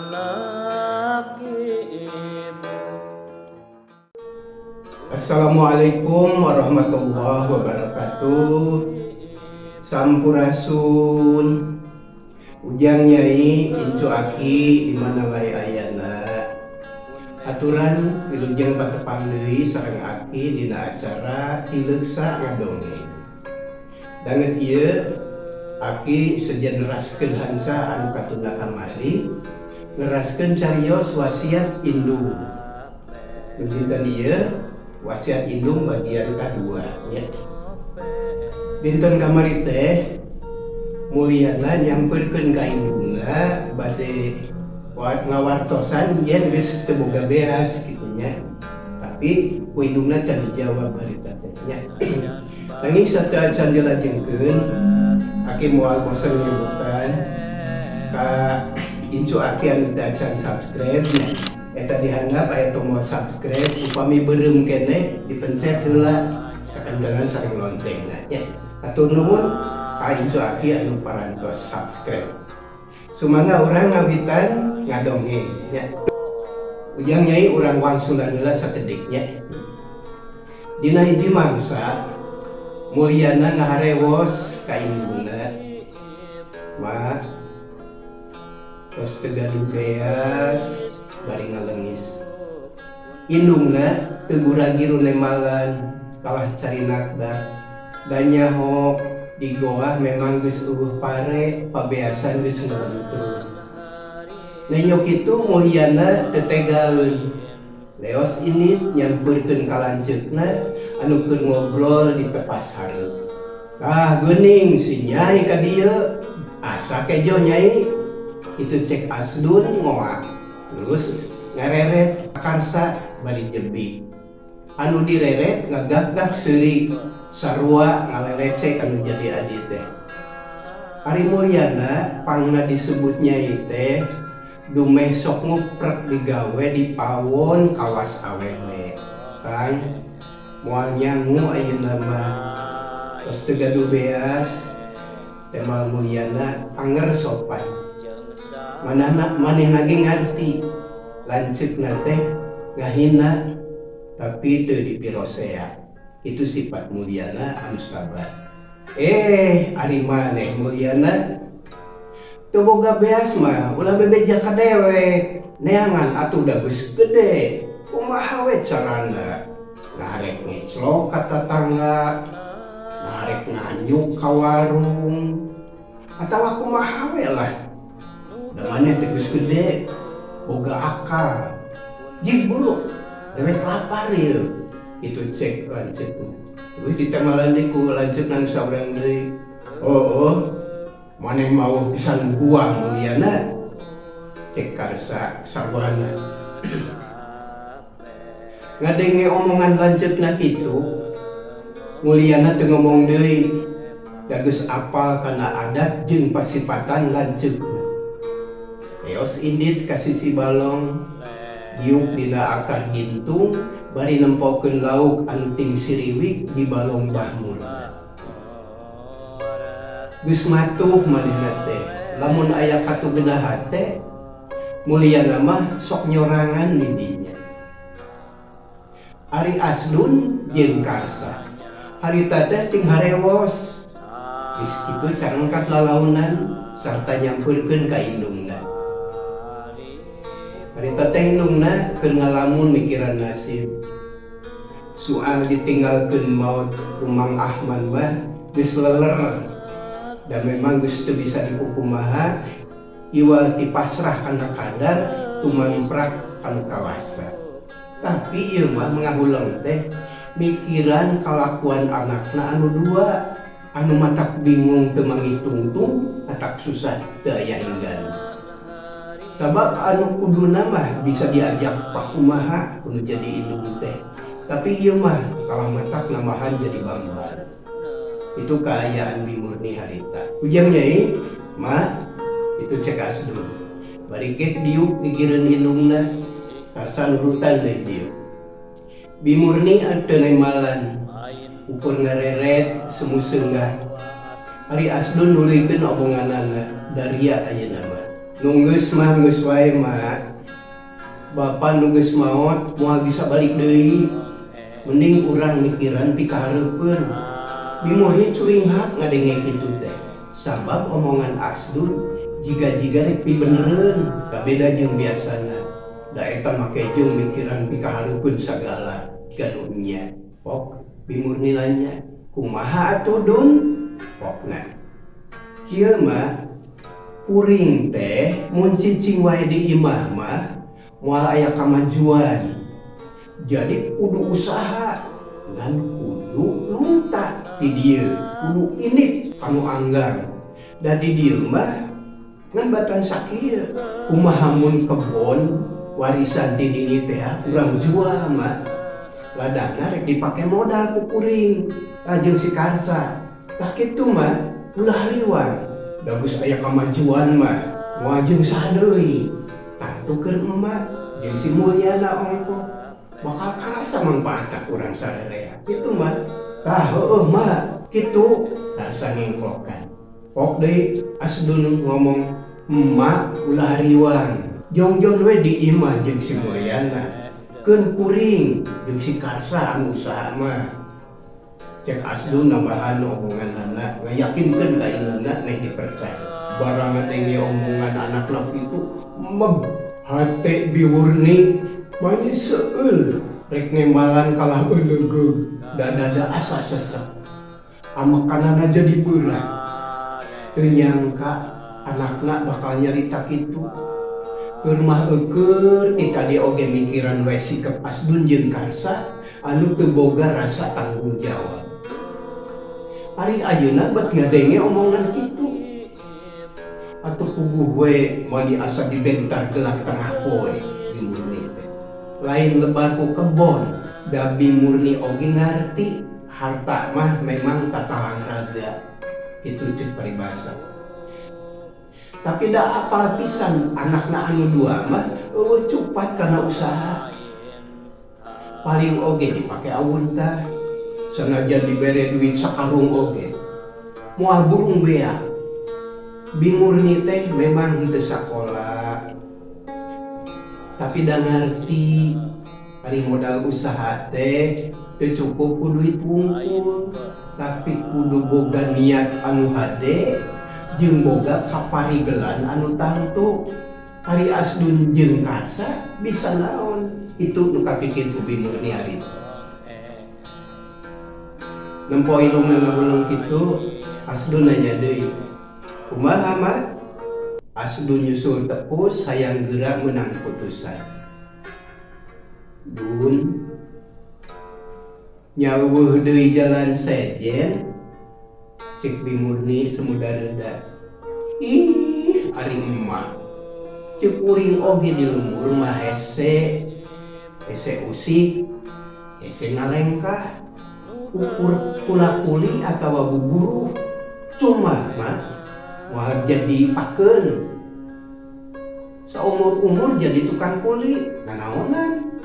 Anak ibu. Assalamualaikum warahmatullahi wabarakatuh. Sampurasun. Ujang, Nyai, incu, aki di mana wae ayana. Aturan wilujeng patepang deui sareng aki dina acara Tileuksa Ngadongeng. Danget ieu aki sejen neraskeun hanca anu katunda kamari, neraskeun carios wasiat indung. Dinten ieu wasiat indung bagian kadua nya. Dinten kamari teh Mulyana nyamperkeun ka indungna bade ngawartosan yen geus teu boga beas kitu nya. Tapi ku indungna can dijawab harita teh nya. Nanging sateuacan dilajengkeun, aki moal bosen nyebutan ka incu aki anu teu acan subscribe nya. Eta dihandap aya tombol subscribe, upami beureum keneh dipencet heula kakentenan sareng loncengna nya. Hatur nuhun ka incu aki anu parantos subscribe. Sumangga urang ngawitan ngadongeng nya. Ujang, Nyai, urang wangsulan heula sakedik nya. Dina hiji mangsa Mulyana ngaharewos ka indungna. "Ma, tos teu gaduh beas," bari ngalengis. Indungna teu gura-giru nemalan, kalah carinakdak. Da nyaho di goah memang geus euweuh pare, pabeasan geus ngelentrung. Nenjo kitu Mulyana teu tegaeun. Leos indit nyamperkeun ka lanceukna anu keur ngobrol di tepas hareup. "Tah geuning si Nyai ka dieu. Asa kejo, Nyai," itu cek Asdun ngoa. Terus ngareret Karsa bari jebik. Anu direret ngagak-gak seuri, sarua ngalerecek anu jadi aji teh. Ari Mulyana pangna disebut Nyai teh dumeh sok nguprek digawe di pawon kawas awewe. "Kang, moal nyangu ayeuna mah, tos teu gaduh beas," temal Mulyana anger sopan. Manehna manehna ge ngarti lanceukna teh ngahina, tapi teu dipirosea. Itu sifat Mulyana anu sabar. "Eh, ari maneh Mulyana teu boga beas mah ulah bebeja ka dewek. Neangan atuh, da geus gede. Kumaha we carana? Nah, rek ngeclok ka tatangga, nah rek nganjuk ka warung, atawa kumaha we lah. Da maneh teh geus gede, boga akal. Jig buru, dewek lapar ieu," itu cek lanceukna. Terus ditemalan deui ku lanceukna nu saurang deui. Oh, maneh mau pisan gua Mulyana," cek Karsa sarwana. Ngadenge omongan lanceukna kitu, Mulyana teu ngomong deui. Da geus apal kana adat jeung pasipatan lanceukna. Leos indit ka sisi balong, diuk dina akar gintung bari nempokeun lauk anu ting siriwik di balong bahmurna. Geus matuh manehna teh, lamun aya katugenah hate, Mulyana mah sok nyorangan di dinya. Ari Asdun jeung Karsa harita teh ting harewos. Geus kitu carengkat lalaunan sarta nyamperkeun ka indungna. Harita teh indungna keur ngalamun mikiran nasib. Soal ditinggalkeun maut Umang Ahmad mah geus leler dan memang geus teu bisa dikukumaha iwal ti pasrah kana kadar tumangprak kanu kawasa. Tapi ieu mah mangahuleng teh mikiran kalakuan anakna anu dua anu matak bingung teu manggih tungtung, matak susah teu aya hinggan. Sabab anu kuduna mah bisa diajak pakumaha kudu jadi indung teh. Tapi ieu mah kalah matak nambahan jadi bambar. Itu kaayaan Bimurni harita. "Ujang, Nyai, mah," itu cek Asdun. Bari gek diuk gigireun indungna, Karsa nurutan deui diuk. Bimurni teu nemalan, ukur ngareret semu seunggah. Ari Asdun nuluykeun omonganana, daria ayeuna mah. Nu geus mah geus wae, Mak. Bapa nu geus maot moal bisa balik deui. Mending urang mikiran pikahareupeun. Bi Murni curinghak ngadenge kitu teh. Sabab omongan Asdun jiga-jiga rek pibenereun, beda jeung biasana. Da eta make jeung mikiran pikahareupeun sagala gaduhnya. Pok, Bi Murni nanya, "Kumaha atuh, Dun?" Pokna. Kieu, Mah, kuring teh mun cicing wae di imah mah moal aya kamajuan. Jadi kudu usaha ngan kudu lunta di dieu, kudu indit kanu anggang. Da di dieu mah ngan batan sakieu. Kumaha mun kebon warisan ti nini teh urang jual, Mah? Ladangna rek dipake modal ku kuring jeung si Karsa. Tah kitu, Mah, ulah liwat. Da geus aya kamajuan mah moal jeung saha deui. Tangtu keur emak jeung si Mulyana ongkoh bakal karasa manfaatna ku urang sarerea. Kitu, Mah. Tah heueuh, Mah, kitu rasa ngengklokan. Pok deui Asdun ngomong, "Emak ulah riwang. Jongjon we di imah jeung si Mulyana. Keun kuring jeung si Karsa anu usaha mah." Cek Asdun nambahan omonganana ngayakinkeun ka indungna meh dipercaya. Barang ngadenge omongan anakna kitu, meg hate Bi Murni mani seueul rek nembalan kalah eulegeug da dada asa sesek. Amekanana jadi beurang. Teu nyangka anakna bakal nyarita kitu. Keur mah eukeur ti tadi oge mikiran we sikep Asdun jeung Karsa anu teu boga rasa tanggung jawab. Ari ayeuna bet ngadenge omongan kitu. Atuh puguh we mani asa dibentar gelap tengah poe Bi Murni teh. Lain lebar ku kebon, da Bi Murni oge ngarti harta mah memang tatalang raga. Kitu ceuk paribasa. Tapi da apal pisan anakna anu dua mah eueuh cupat kana usaha. Paling oge dipake awuntah. Sanajan dibere duit sakarung oge moal burung beak. Bi Murni teh memang henteu sakola, tapi da ngarti ari modal usaha teh teu cukup ku duit wungkul, tapi kudu boga niat anu hade jeung boga kaparigelan anu tangtu. Ari Asdun jeung Karsa bisa naon? Itu nu kapikir ku Bi Murni harita. Nempo indungna ngahuleng kitu, Asdun nanya deui, "Kumaha, Mak?" Asdun nyusul tepus hayang geura meunang putusan. "Dun, nya euweuh deui jalan sejen," cek Bi Murni sumuda reda. "Ih, ari emak. Ceuk kuring oge di lembur mah hese. Hese usik, hese ngalengkah. Ukur kula-kuli atawa buburuh. Cuma mah moal jadi pakeun. Saumur-umur jadi tukang kuli, nanaonan."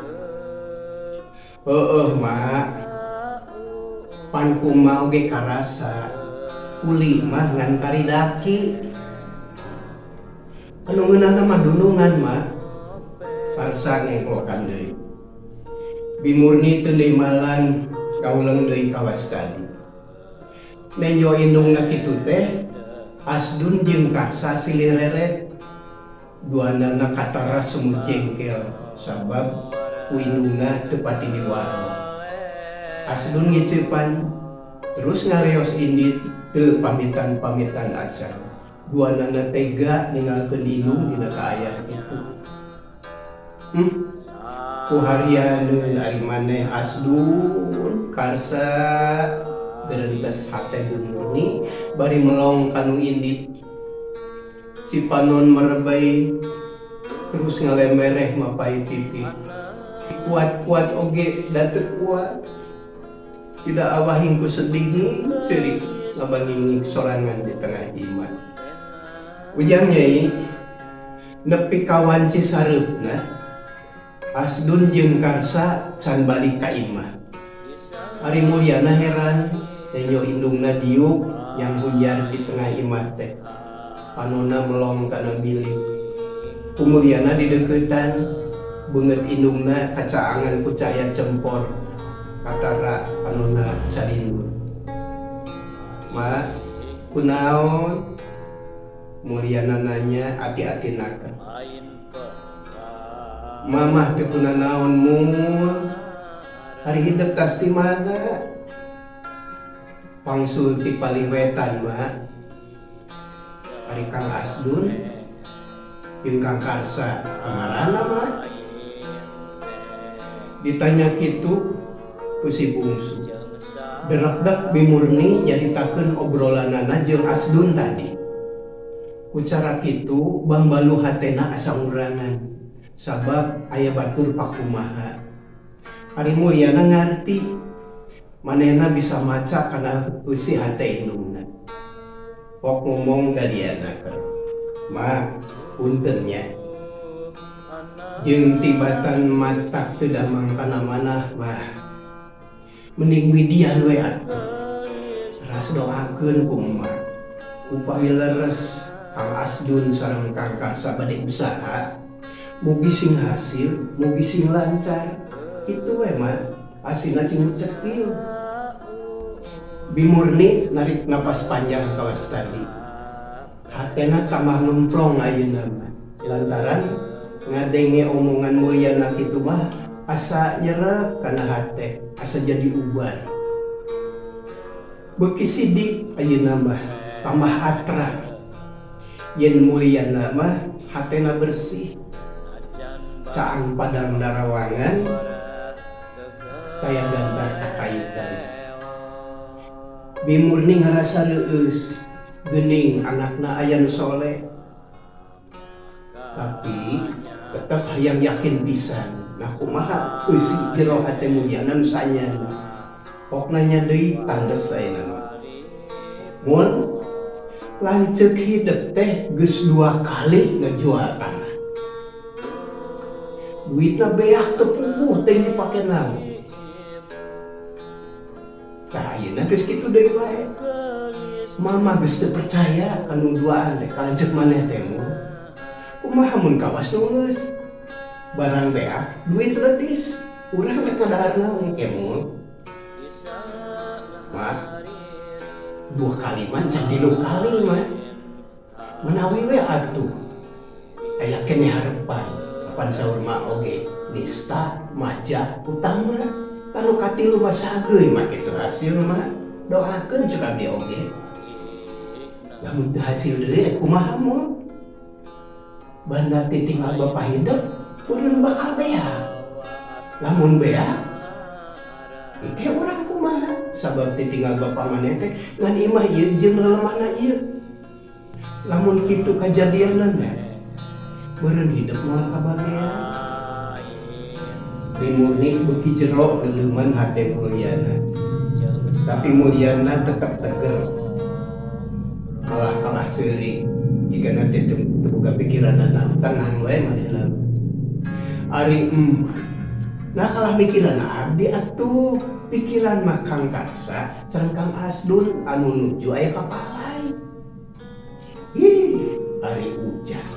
"Heueuh, Mak. Pan kumaha oge karasa. Kuli mah ngan karidaki. Anu ngeunahna mah dunungan, Mak." Karsa ngengklokan deui. Bi Murni teu malan kauleng deui kawas tadi. Nenjo indungna kitu teh, Asdun jeung Karsa silih reret. Duanana katara semut jengkel sabab ku indungna teu pati diwaro. Asdun ngiceupan terus ngaleos indit teu pamitan-pamitan acan. Duanana tega ninggalkeun indung dina kaayaan kitu. Ku harianeun ari maneh, Asdun, Karsa, gerentes hate Bu Murni bari melong kanu indit. Si panon merebay terus ngalemereh mapai pipi. Kuat-kuat oge da teu kuat. Tidak awahing ku sedih ceurik ngabangingik sorangan di tengah imah. Ujang Nyai, nepi ka wanci sareupna Asdun jeung Karsa can balik ka imah. Ari Mulyana heran nenjo indungna diuk yang hujar di tengah imah teh. Panonna melong kana bilik. Ku Mulyana dideuketan, beungeut indungna kacaangan ku cahaya cempor katara panonna carindur. Ma, kunaon? Mulyana nanya ati-ati naker. Mamah teu kunanaon Mul. Ari hidep tas ti mana? Pangsul ti palih wetan, Ma. Ari Kang Asdun jeung Kang Karsa kamarana, Ma? Ditanya kitu ku si bungsu. Derekdek Bi Murni nyaritakeun obrolanana jeung Asdun tadi. Ku cara kitu bangbalu hatena asa ngurangan sabab aya batur pakumaha. Ari Mulyana ngarti, manehna bisa maca kana eusi hate indungna. Pok ngomong dadiana keur, Ma, punten nya. Jeung tibatan matak teu damang kana manah mah. Mending widian we atuh. Teras doakeun ku emak. Upami leres Kang Asdun sareng Kang Karsa bade usaha, mugi sing hasil, mugi sing lancar. Kitu we mah, asina sing cepil. Bi Murni narik napas panjang kawas tadi. Hatena tambah ngemplong ayeuna mah. Lantaran ngadenge omongan Mulyana kitu mah asa nyerep kana hate, asa jadi ubar. Beuki sidik ayeuna mah, tambah atra. Yen Mulyana mah hatena bersih. Caang padang darawangan, taya gantar kakaitan. Bi Murni ngarasa reueus, geuning anakna aya nu soleh. Tapi tetep hayang yakin pisan, nah kumaha eusi jero hate Mulyana nu sanyana. Pok nanya deui tandes ayeuna mah. Mun lanceuk hidep teh geus 2 kali ngajual tanah. Duitna beak teu puguh teh dipake naon. Tah ayeuna geus kitu deui wae. Mama geus teu percaya ka nu duaan teh ka lanceuk maneh teh mun. Kumaha mun kawas nu geus? Barang beak, duit ledis. Urang rek ngadahar naon ke mun? Ma, 2 kali mah can 3 kali mah. Menawi we atuh. Aya keneh harepan. Apan saur ma oge nista maja utama. Tanu katilu mah sageuy mah kitu hasil mah. Doakeun cek abdi oge. Lamun teu hasil deui kumaha mun? Banda titinggal bapa hidep urang bakal beak. Lamun beak engke urang kumaha? Sabab titinggal bapa maneh teh ngan imah ieu jeung lelemahna ieu. Lamun kitu kajadianna beureun hidep moal kabagean. Bi Murni beuki jero leuleman hate Mulyana. Tapi Mulyana tetep teger. Malah kalah seuri jigana teh teu boga pikiranana tenang we manehna. Ari nah kalah mikiran abdi atuh. Pikiran mah Kang Karsa sareng Kang Asdun anu nuju aya kapalai. Ih, ari ujang.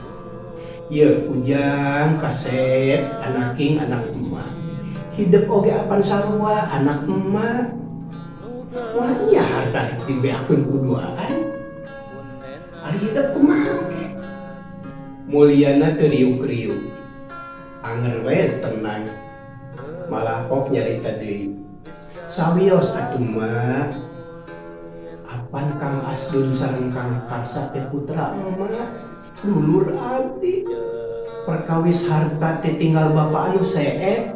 Yeuh ujang kasep anaking anak emak. Hidep oge apan sarua anak emak. Wah nya harta dibeakeun ku duaan. Ari hidep kumaha oge? Mulyana teu riuk-riuk. Anger we tenang. Malah pok nyarita deui. Sawios atuh mak. Apan Kang Asdun sareng Kang Karsa teh putra emak, dulur abdi. Perkawis harta teh tinggal bapak anu seep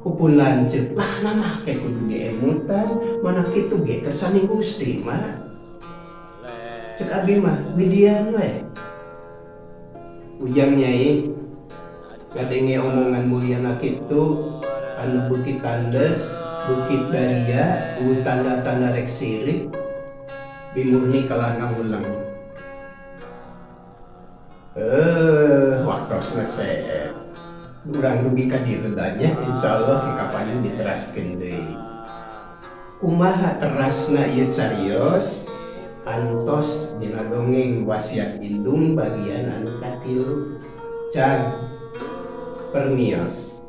ku pun lanceuk. Lah nama ke kudu diemutan, mana kitu ge kersaning Gusti mah. Cek abdi mah widian we. Ujang nyai ngadenge omongan Mulyana kitu anu beuki tandes, beuki daria, eueuh tanda-tanda rek sirik. Bi Murni kalah ngahuleng. Waktosna seep. Urang dugi ka dieu heula nya, insyaallah ke kapayun diteraskeun deui. Kumaha terasna ieu carios? Antos dina dongeng wasiat indung bagian anu katilu. Can permios.